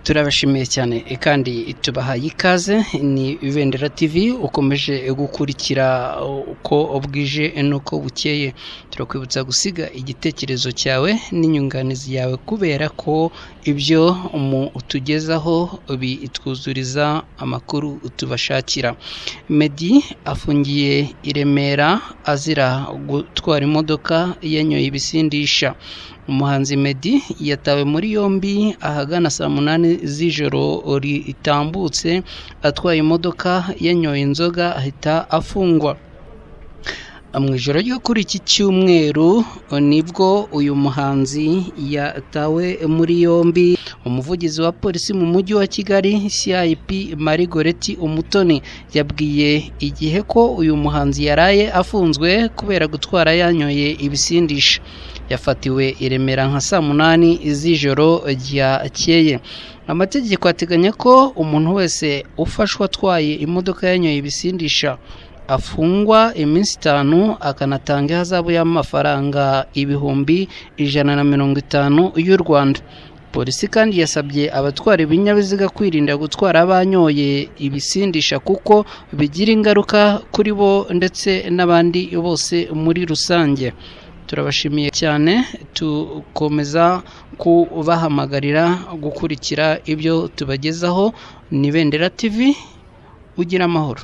Turabashimiye cyane kandi tubahaye ikaze. Ni Ibendera TV ukomeje gukurikira uko bwije n'uko bukeye. Turakwibutsa gusiga igitekerezo cyawe n'inyunganizi yawe, kubera ko ibyo utugezaho bitwuzuriza amakuru tubashakira. Meddy afungiye i Remera azira gutwara imodoka yanyoye ibisindisha. Umuhanzi Meddy yatawe muri yombi ahagana saa 8 z'ijoro ritambutse atwaye imodoka yanyoye inzoga, ahita afungwa. Mu ijoro ryo kuri iki cyumweru nibwo uyu muhanzi yatawe muri yombi. Umuvugizi wa polisi mu mujyi wa Kigali, CIP Marie Goretti Umutoni, yabwiye Igihe ko uyu muhanzi yaraye afunzwe kubera gutwara yanyoye ibisindisha. Yafatiwe i Remera nka saa 8 z'ijoro ryakeye. Amategeko ateganya ko umuntu wese ufashwe atwaye imodoka yanyoye ibisindisha afungwa iminsi 5, akanatanga ihazabu y'amafaranga 150,000 y'u Rwanda. Polisi kandi yasabye abatwara ibinyabiziga kwirinda gutwara banyoye ibisindisha, kuko bigira ingaruka kuri bo ndetse n'abandi bose muri rusange. Turabashimiye cyane, tukomeza kubahamagarira gukurikira ibyo tubagezaho. Ni Ibendera TV, ugira amahoro.